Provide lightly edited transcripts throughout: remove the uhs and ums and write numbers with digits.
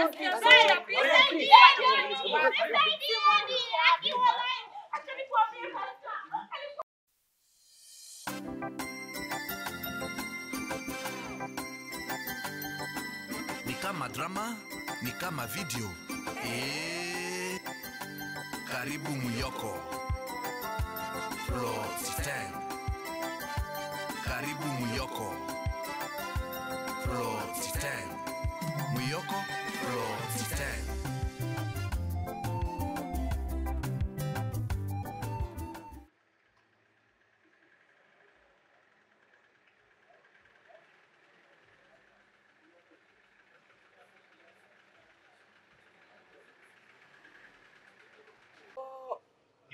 don't think so. Ni kama drama, ni kama video. Karibu Muyoko. Floor 10. Karibu Muyoko. Floor 10. Muyoko Floor 10.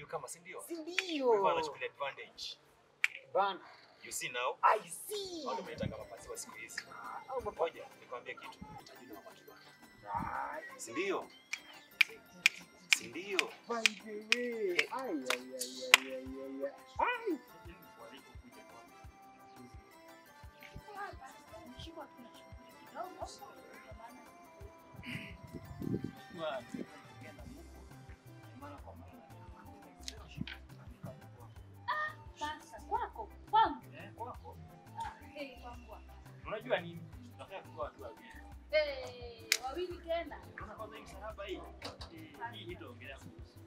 Kama si ndio? Si ndio. Wewe advantage. Bana. You see now? I see. Wao wameitanga mapasi wa siku hizi. Ngoja nikwambie kitu. Utajua na mapaki bana. Si ndio? Si ndio? By the way. Ai ai ai ai ai ai. Unajua nini? Tunataka kuwa watu wawili. Wawili tena. Unaona kwanza hii msalaba hii. Hii itaongelea kuhusu.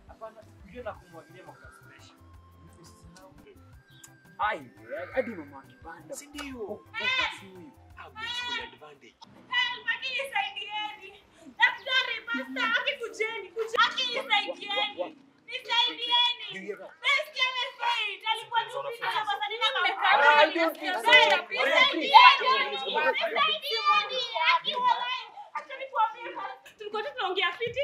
Hapana, unajua na kumwagilia mafuta special. Usisahau. Ai, hadi mama kibanda. Si ndio? Au chukua advantage. Lakini saidieni. Daktari, basta, akikujeni, akisaidieni. Nisaidieni. Tulikuwa tunaongea fiti,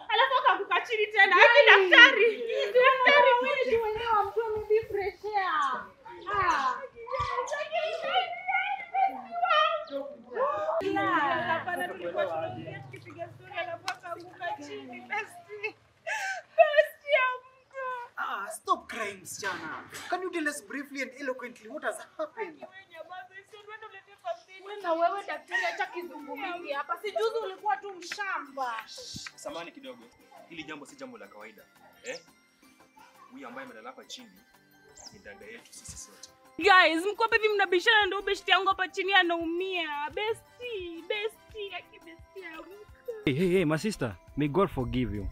alafu akaanguka chini tena. Hadi daktari. Daktari wewe tuelewa mtu amebi fresh air. Ah. Hapana, tulikuwa tunaongea tukipiga story alafu akaanguka chini. Besti. Besti ya mtu. Ah, stop crying, msichana. Can you tell us briefly and eloquently what has happened? Na wewe daktari, acha kizungu mingi hapa. Si juzi ulikuwa tu mshamba. Samahani kidogo. Hili jambo si jambo la kawaida. Huyu ambaye amelala hapa chini ni dada yetu sisi sote. Guys, mko hapa hivi mnabishana ndio besti yangu hapa chini anaumia. Besti, besti, aki besti yangu. Hey, hey, hey, my sister, may God forgive you.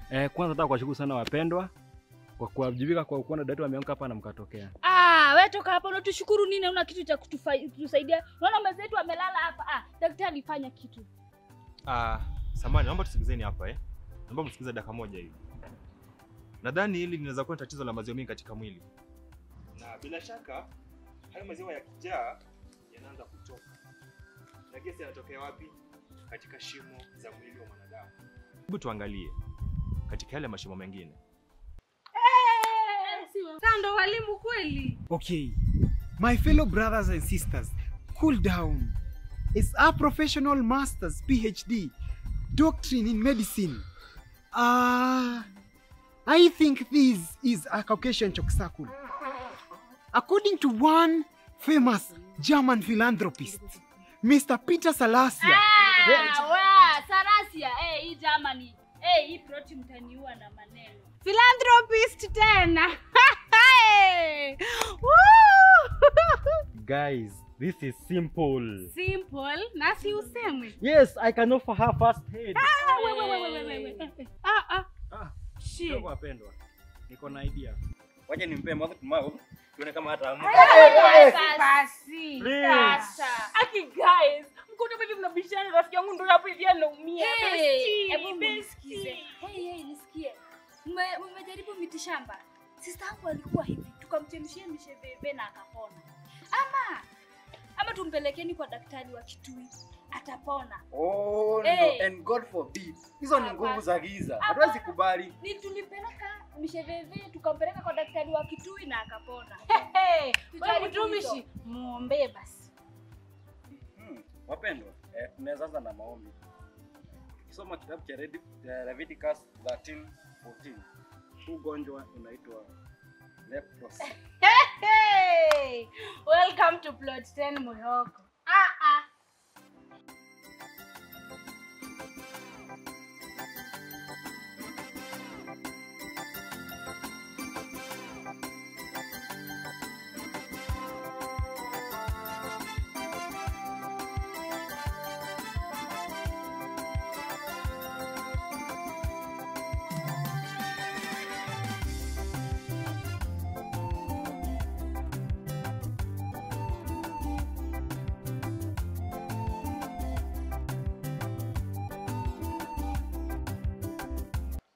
Kwanza nataka kuwashukuru sana wapendwa kwa kuwajibika kwa kuona dada yetu ameanguka hapa na mkatokea. Ah, wewe toka hapa unatushukuru nini? Una kitu cha kutusaidia? Unaona mzee wetu amelala hapa. Ah, daktari alifanya kitu. Ah, samahani, naomba tusikizeni hapa Naomba msikize dakika moja hivi. Nadhani hili linaweza kuwa tatizo la maziwa mengi katika mwili. Na bila shaka hayo maziwa yakijaa yanaanza kutoka. Na gesi yanatokea wapi? Katika shimo za mwili wa mwanadamu. Hebu tuangalie katika yale mashimo mengine. Sando walimu kweli. Okay. My fellow brothers and sisters, cool down. It's a professional master's PhD doctrine in medicine. I think this is a Caucasian chalk circle. According to one famous German philanthropist, Mr. Peter Salasia. Salasia, hii Germany. Hii plot mtaniua na maneno. Philanthropist tena. Guys, this is simple. Simple? Nasi usemwe? Yes, I can offer her first aid. Wait. Shit. Wapendwa, niko na idea. Wacha nimpe mouth to mouth, tuone kama hata amka. Basi. Sasa. Aki guys, mko tu hivi mnabishana, rafiki yangu ndio hapo hivi anaumia. Hebu nisikize. Hey, nisikie. Mmejaribu mitishamba. Sister yangu alikuwa hivi, tukamchemshia misheveve na akapona. Ama tumpelekeni kwa daktari wa Kitui, atapona. Oh no, and God forbid. Hizo ni nguvu za giza. Hatuwezi kubali. Ni tulipeleka misheveve, tukampeleka kwa daktari wa Kitui na akapona. Wewe mtumishi, muombe basi. Wapendwa, tunaweza anza na maombi. Tukisoma kitabu cha Leviticus 13:14. Huu ugonjwa unaitwa leprosy. Hey, welcome to Plot 10 Mwihoko.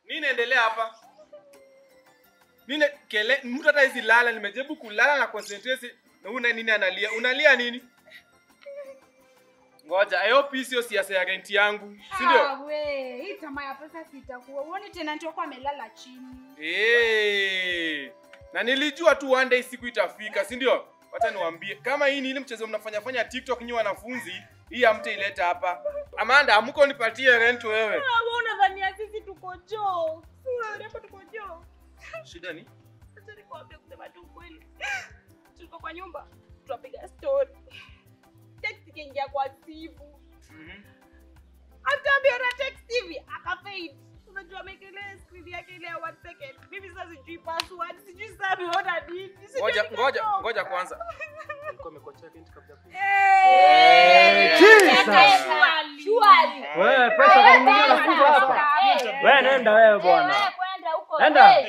Nini hapa? Nini kele mtu hata hizi lala, nimejaribu kulala na concentrate na una nini analia? Unalia nini? Ngoja, I hope sio siasa ya rent yangu, si ndio? Ah we, hii tamaa ya pesa sitakuwa. Uone tena ndio kwa amelala chini. Eh. Na nilijua tu one day siku itafika, si ndio? Wacha niwaambie, kama hii ni ile mchezo mnafanya fanya TikTok nyinyi wanafunzi, hii hamtaileta hapa. Amanda, amko nipatie rent wewe. Wewe unadhania sisi tuko joke? Wewe hapo tuko joke. Shida ni? Acha nikwambie kusema tu kweli. Tulikuwa kwa nyumba, tunapiga story. Text ikiingia kwa simu. After ameona text hivi, akafade. Unajua amekelea screen yake ile ya 1 second. Mimi sasa sijui password, sijui sasa ameona nini. Ngoja ngoja ngoja kwanza. Alikuwa amekocha rent kabla. Surely. Wewe pesa kwa mwingine unakuja hapa. Wewe nenda wewe bwana. Wewe kwenda huko. Nenda.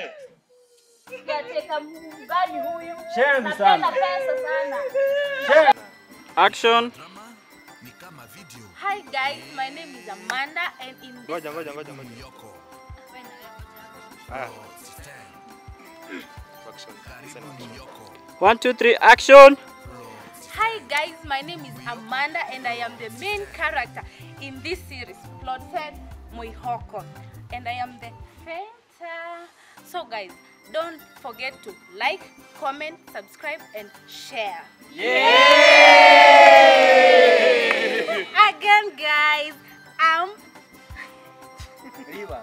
Gateka mbali huyu. Shame sana. Pesa sana. Shame. Action. Ni kama video. Hi guys, my name is Amanda and in this Ngoja ngoja ngoja ngoja. Ah. Action. 1 2 3 action. Hi guys, my name is Amanda and I am the main character in this series, Plot 10 Mwihoko, and I am the fainter. So guys, don't forget to like, comment, subscribe and share. Yeah! Again guys, I'm Riva.